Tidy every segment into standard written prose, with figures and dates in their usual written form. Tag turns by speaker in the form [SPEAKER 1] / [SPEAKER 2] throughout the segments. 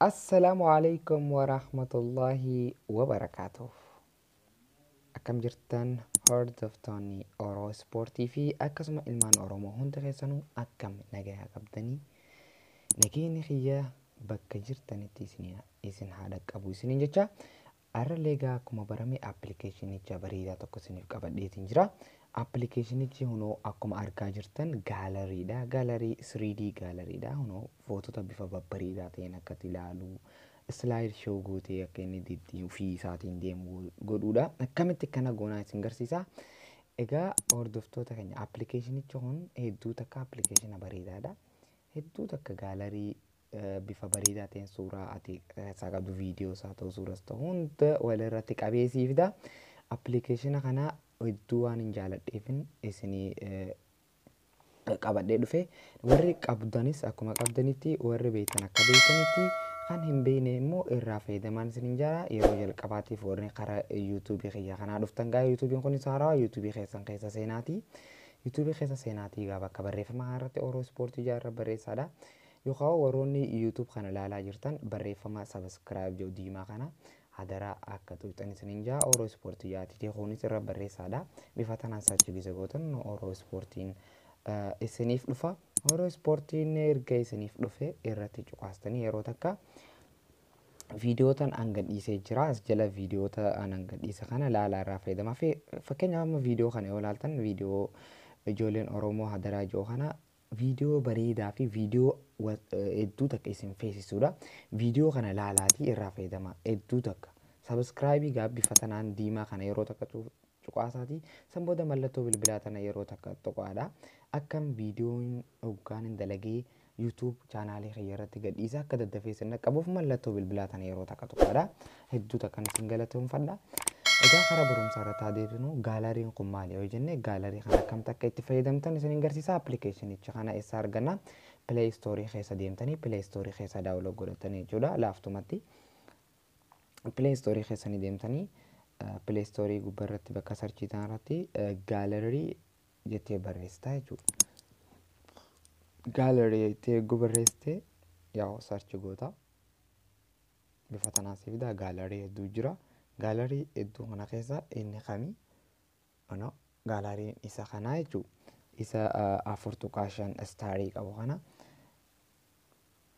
[SPEAKER 1] Assalaamu alaikum warahmatullahi wabarakaatuh. Akkam jirtan, hordoftoonni Oromoo Ispoortii fi akkasuma ilmaan Oromoo hundi keessanuu? Akkam, nagayaa qabdanii? Nageenyi kiyya bakka jirtanitti isin haa dhaqqabu isiniin jecha. Har'allee egaa akkuma barame appilikeeshinicha bareedaa tokko isiniif qabadheetiin jira. Appilikeeshinichi hunoo akkuma argaa jirtan gaalariidha. Gallery 3D gaalariidha. Hunoo footota bifa babbareedaa ta'een akkatti ilaalu, slide show gootee akka inni ofii isaatiin deemu godhuudha. Akkamitti kana goonaa isin garsiisa. Egaa hordoftoota keenya, appilikeeshinichi kun hedduu takka appilikeeshina bareedaadha. Hedduu takka gallery bifa bareedaa ta'een suuraa ati keessaa qabdu, viidiyoo isaa ta'u, suuras ta'u, hunda walirratti qabee siif fida. Appilikeeshina kana hedduu waan hin jaaladheefin isinii qabadhee dhufe. Warri qabdanis akkuma qabdanitti, warri beektan akka beektanitti, kan hin beekne immoo irraa fayyadamaan isiniin jira. Yeroo jalqabaatiif warri karaa yuutuubii kiyya kanaa dhuftan, gaa yuutuubiin kunis haarawaa, yuutuubii keessan keessa seenaatii. Yuutuubii keessa seenaatii gaa bakka barreeffama kanarratti Oromoo Ispoortii jaarra barreessaadha. Yookaan warroonni YouTube kana ilaalaa jirtan barreeffama subscribe jedhu diimaa kana hadaraa akka tuqxan isiniin jaa. Oromoo Ispoortii jaatitii kunis irra barreessaadha. Bifa tanaan search gisa gootan Oromoo Ispoortiin isiniif dhufa. Oromoo Ispoortiin erga isiniif dhufe irratti cuqaastanii yeroo takka viidiyoota an gadhiisee jira. As jala viidiyoota an gadhiise kana ilaalaa irraa fayyadamaa. Fakkeenyaaf amma viidiyoo kana yoo ilaaltan, viidiyoo ijoolleen Oromoo hadaraa jiru kana, viidiyoo bareedaa fi viidiyoo hedduu takka isin feesisuudha. Viidiyoo kana ilaalaatii irraa fayyadama hedduu takka. Subscribe gaa bifa tanaan diimaa kana yeroo takka cuqaasaatii, san booda mallattoo bilbilaa tana yeroo takka tuqaadha. Akkam viidiyoon hoggaan hin dalagee YouTube chaanaalii kiyya irratti gadhiisa akka daddafee isin dhaqqabuuf mallattoo bilbilaa tana yeroo takka tuqaadha. Hedduu takkan isin galatoomfadha. Egaa karaa barumsaa irratti haa deebinu. Gaalariin kun maali yoo jenne, gallery kana akkamitti akka itti fayyadamtan isin agarsiisa. Appilikeeshinicha kana eessa arganna? Play Store keessa deemtanii Play Store keessa download godhatanii jechuudha laaftumatti. Play Store keessanii deemtanii Play Store gubbaa irratti bakka search irratti gallery jettee barreessita jechuudha. Gallery jettee eeguu barreessite yaa search goota. Bifa tanaan si fida, gallery hedduu jira. Gallery hedduu kana keessa inni kamii? Ano gaalaryiin isa kanaa jechuudha. Isa 4.5 star qabu kana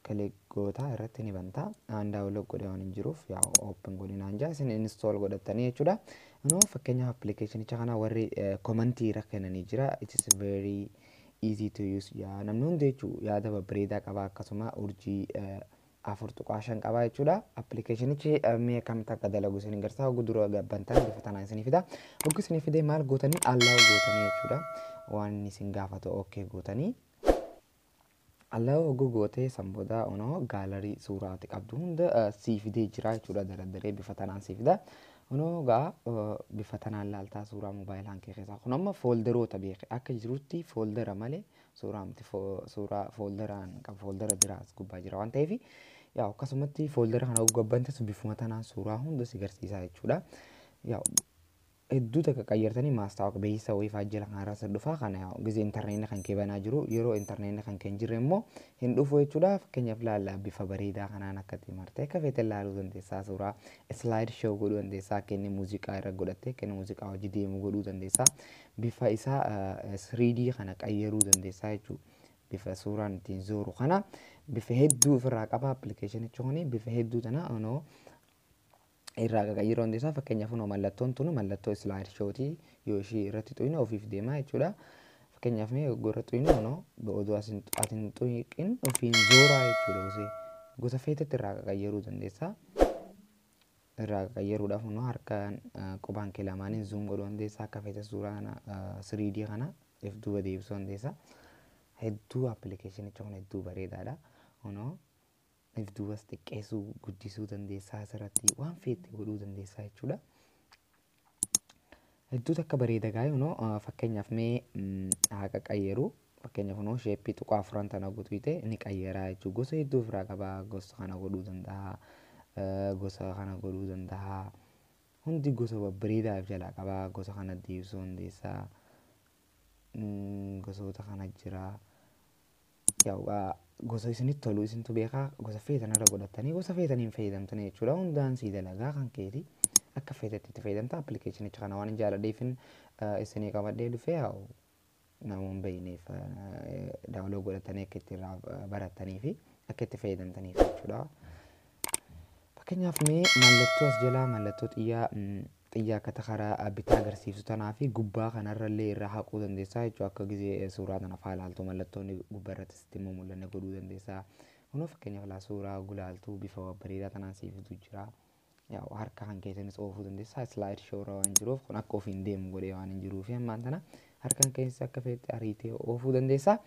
[SPEAKER 1] click goota, irratti ni banta. Aan download godhee waan hin jiruuf yaa open godhinaan jaa, isin install godhattanii jechuudha. Inoo fakkeenyaaf appilikeeshinicha kana warri comment irra kennanii jira. "It is very easy to use" yaa namni hundi jechuu, yaada babbareedaa qaba, akkasuma urjii 4.5 qaba jechuudha. Appilikeeshinichi mee akkamitti akka dalagu isin agarsiisa. Hogguu dura bantan bifa tanaan isinii fida. Hogguu isinii fidee maal gootanii? Allow gootanii jechuudha. Waan inni isin gaafatu okay gootanii. Allow hogguu gootee san booda onoo gallery suuraa ati qabdu hunda sii fidee jira jechuudha. Daradaree bifa tanaan sii fida. Onoo gaa bifa tanaan laaltaa suuraa moobaayilaan kee keessaa. Kun amma foolderoota beeke akka jirutti fooldera malee suuraa miti, suuraa foolderaan qaba, fooldera jira as gubbaa jira waan ta'eef, yaa akkasumatti fooldera kana gabbantas bifuma tanaan suuraa hunda si garsiisa jechuudha. Yaa hedduu takka qayyartanii maastaawoqa beeksisa wayii fa'aa jala kanarraa isa dhufa kana gisee intarneetni kan kee banaa jiru, yeroo intarneetni kan kee hin jirre immoo hin dhufu jechuudha. Fakkeenyaaf laalla, bifa bareedaa kanaan akkatti martee akka feete laaluu dandeessaa, suuraa slide show godhuu dandeessaa, akka inni muuziqaa irra godhattee akka inni muuziqaa hojii deemu godhuu dandeessaa, bifa isaa 3D kana qayyaruu dandeessaa jechuudha. Bifa suuraan ittiin zooru kana bifa hedduu ofirraa qaba appilikeeshinichi kuni, bifa hedduu tana onoo irraa qaqayyiruu dandeessaa. Fakkeenyaaf kunoo mallattoon tun mallattoo slide showtii, yoo ishii irratti xuyine ofiif deemaa jechuudha. Fakkeenyaaf mee yogguu irra xuyine, onoo odoo ati hin xuyiqin ofiin zooraa jechuudha. Gosee gosa feetetti irraa qaqayyiruu dandeessaa. Irraa qaqayyiruudhaaf kunoo harkaan qubaan kee lamaaniin zoom godhuu dandeessaa, akka feete suuraa kana 3D kana if duuba deebisuu dandeessaa. Hedduu appilikeeshinicha kun hedduu bareedaadha. Kunoo if duubas xiqqeessuu guddisuu dandeessaa, asirratti waan feete godhuu dandeessaa jechuudha. Hedduu takka bareeda gaa'e. Kunoo fakkeenyaaf mee haa qaqayyeru. Fakkeenyaaf kunoo shape tuqaa afuran tana guutuute ni qayyeraa jechuudha. Gosa hedduu ofirraa qaba, gosa kana godhuu danda'a, gosa kana godhuu danda'a. Hundi gosa babbareedaa of jalaa qaba, gosa kana deebisuu dandeessaa. Gosoota kana jira. Yaa Gosa isinitti tolu isintu beekaa, gosa feetan irra godhatanii gosa feetaniin fayyadamtanii jechuudha. Hundaan sii dalagaa kan keeti, akka feetetti itti fayyadamta. Appilikeeshinicha kana waan hin jaaladheefin isinii qabadhee dhufee, haa namoonni beeyneef download godhatanii akka itti irraa baratanii fi akka itti fayyadamtaniif jechuudha. Fakkeenyaaf mee mallattoo as jalaa, mallattoo xiyyaa xiyyaa akka karaa bitaa agarsiiftu tanaa fi gubbaa kanarrallee irraa haquu dandeessaa jechuudha. Akka gizee suuraa tana faa ilaaltu mallattoonni gubbaa irratti sitti immoo mul'anne godhuu dandeessaa. Kunoo fakkeenyaaf laa suuraa gulaaltuu bifa babbareedaa tanaan siif fidu jira. Yaa harka kan keessanis oofuu dandeessaa. Slide show irra waan jiruuf, kun akka ofiin deemu godhee waan hin jiruuf, ammaan tana harkaan keessa akka feette ariitee oofuu dandeessaa.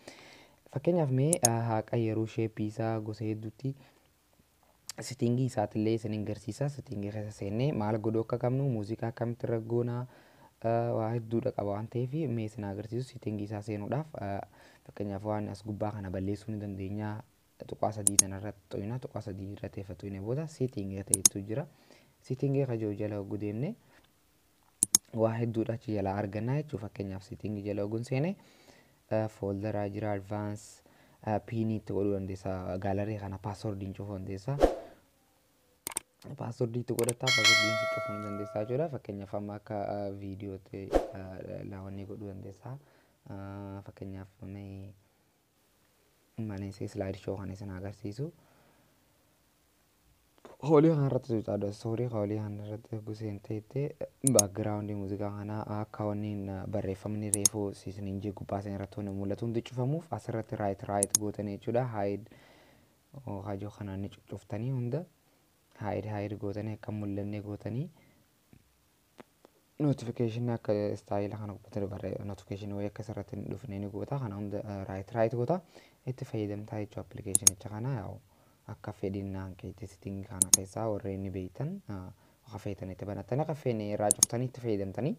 [SPEAKER 1] Fakkeenyaaf mee haa qayyaruu shape isaa gosa hedduutti setting isaatillee isin agarsiisa. Setting keessa seennee maal godhuu akka qabnu, muuziqaa akkamitti irra goonaa, waa hedduudha qaba waan ta'eef mee isin agarsiisu. Setting isaa seenuudhaaf fakkeenyaaf waan as gubbaa kana balleessuu ni dandeenya. Tuqaa sadii kanarratti xuyina, tuqaa sadii irratti efa xuyine booda setting ta'etu jira. Setting kajoo jala hogguu deemne waa hedduudha achi jalaa argannaa jechuudha. Fakkeenyaaf setting jala hogguun seene folder jira, advance, PIN itti godhuu dandeessa. Gallery kana passwordiin cufuu dandeessa. Password itti godhataa passwordiin si cufuu ni dandeessa jechuudha. Fakkeenyaaf amma akka viidiyootti laawwannee godhuu dandeessa. Fakkeenyaaf mee malee slide show kana isin agarsiisu. Hoolii kana irratti tuqxaadha. Suurii hoolii kana irratti guseentee background muuziqaa kanaa akka wanni barreeffamni reefuu isiniin jee gubbaa isin irratti wanni mul'atu hundi cufamuuf asirratti right gootanii jechuudha. Hide hajoo kanaan ni cuccuftanii, hunda hide gootanii akka mul'anne gootanii, notification akka style kana gubbatti barree notification wayii akka asirratti hin dhufne ni goota. Kana hunda right goota, itti fayyadamtaa jechuudha. Appilikeeshinicha kana yaa'u akka fedhinnaan keetti setting kana keessaa warreen ni beektan akka feetan itti banattanii, akka feene irraa cuftanii itti fayyadamtanii,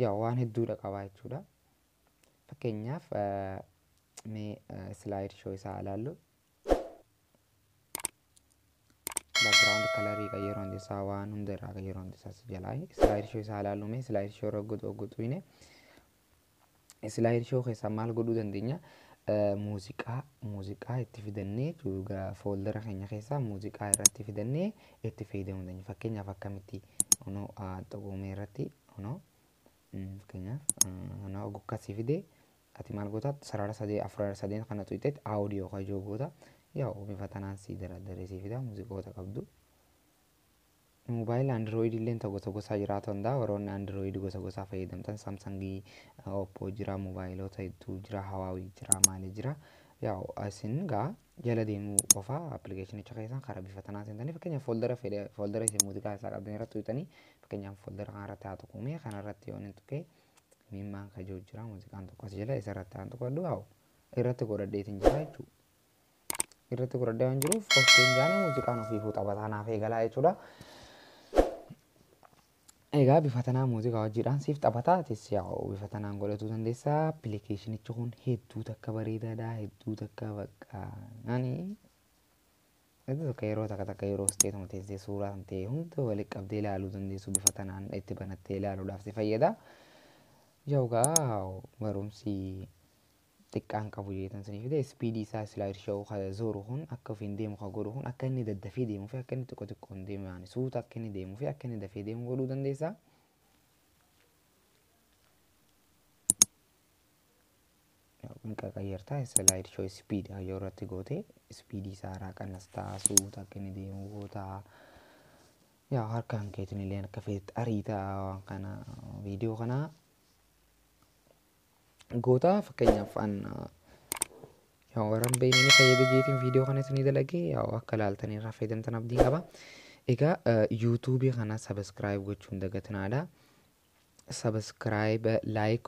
[SPEAKER 1] yaa waan hedduudha qabaa jechuudha. Fakkeenyaaf mee slide show isaa ilaallu. Background color qayyaruu dandeessaa, waan hunda irraa qayyaruu dandeessaa jalaa. Slide show isaa ilaallu mee. Slide show irra godhu godhu slide show keessaa maal godhuu dandeenya? Muuziqaa itti fidannee, folder keenya keessaa muuziqaa irratti fidannee itti fayyadamuu dandeenya. Fakkeenyaaf akkamitti? Onoo xuqumee irratti, onoo fakkeenyaaf onoo gukkasii fidee, ati maal goota? Sarara sadee afur sadeen kana tuqxeet audio kajoo goota. Yaa bifa tanaan sii daradaree sii fida muuziqoota qabdu. Moobaayilii Android illee gosa gosaa jiraatu danda'a. Warroonni Android gosa gosaa fayyadamtan, Samsungii, Oppo jira, moobaayiloota hedduu jira, Huawei jira, maali jira. Yaa isin gaa jala deemuu qofa appilikeeshinicha keessan karaa bifa tanaa seentanii, fakkeenyaaf folder fedhe, folder isin muuziqaa isaa qabdan irratti tuqxanii, fakkeenyaaf folder kana irratti haa tuqumee, kana irratti yoo inni tuqee mimmaan kajoo jira, muuziqaan tokko as jala, isa irratti haa tuqadhu. Haa irratti godhadheetiin jira jechuudha. Irratti godhadhee waan jiruuf okkeen jaana muuziqaan ofiifuu taphataa naaf eegalaa jechuudha. Egaa bifa tanaan muuziqaa hojiidhaan siif taphataa, atis yaa bifa tanaan godhatuu dandeessaa. Appilikeeshinichi kun hedduu takka bareedaadha. Hedduu takka bakka ani hedduu takka yeroo takka takka yeroo isteetuma teessee suuraa kan ta'e hunda walitti qabdee ilaaluu dandeessu, bifa tanaan itti banattee ilaaluudhaaf si fayyada. Yoogaa barumsi xiqqaan qabu jeetan sanii fide. Speed isaa slide show zooru kun akka ofiin deemu kan godhu kun, akka inni daddafee deemuu fi akka inni xiqqoo xiqqoon deemu, yaani suuta akka inni deemuu fi akka inni dafee deemu godhuu dandeessa. Kun qaqayyartaa slide show speed yoo irratti goote speed isaa irraa qannastaa, suuta akka inni deemu gootaa. Yaa harkaan keetiin illee akka feetti ariitaa waan kana viidiyoo kana goota. Fakkeenyaaf an yaa warran beekni ni fayyada jeetiin viidiyoo kana isinii dalagee, yaa akka ilaaltanii irraa fayyadamtan abdiin qaba. Egaa yuutuubii kana subscribe gochuun dagatinaadha. Subscribe, like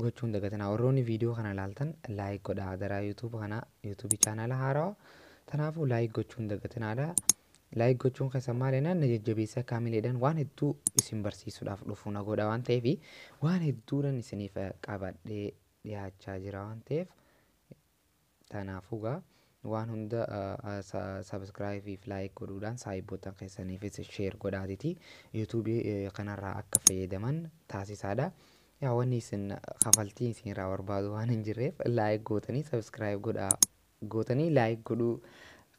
[SPEAKER 1] gochuun dagatinaa. Warroonni viidiyoo kana ilaaltan like godhaa daraa. YouTube kana, yuutuubii chaanaala haarawaa kanaafuu like gochuun dagatinaadha. Like gochuun keessan maal jennaan na jajjabeessa, kaamileedhaan waan hedduu isin barsiisuudhaaf dhufu na godha waan ta'eef, waan hedduudhaan isiniif qabadhee dhiyaachaa jira waan ta'eef, kanaafuu gaa waan hunda subscribe fi like godhuudhaan saayibboota keessaniifis share godhaatiti yuutuubii kanarraa akka fayyadaman taasisaadha. Yaa wanni isin kafaltii isin irraa barbaadu waan hin jirreef like gootanii subscribe godhaa. Gootanii like godhuu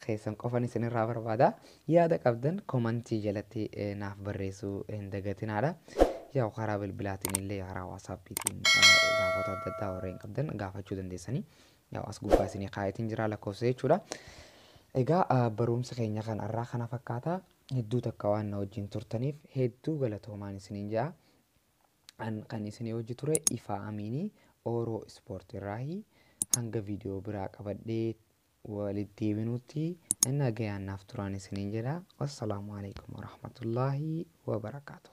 [SPEAKER 1] keessan qofan isinirraa barbaada. Yaada qabdan komantii jalatti naaf barreessuu hin dagatinaadha. Yaa karaa bilbilaatiin illee, karaa WhatsAppiitiin gaafota adda addaa warreen qabdan gaafachuu dandeessanii. Yaa as gubbaa isinii kaayetiin jira lakkoofsa jechuudha. Egaa barumsa keenya kan irraa kana fakkaata. Hedduu takka waan na wajjin turtaniif hedduu galatoomaan isiniin jedha. Kan isinii hojii ture Ifaa Amiinii Ooroo Ispoortii irraahi. Hanga viidiyoo biraa qabadhee walitti deebinutti nagayaan naaf turaan isiniin jedha. Wassalaamu alaikum warahmatullaahi wabarakaatuh.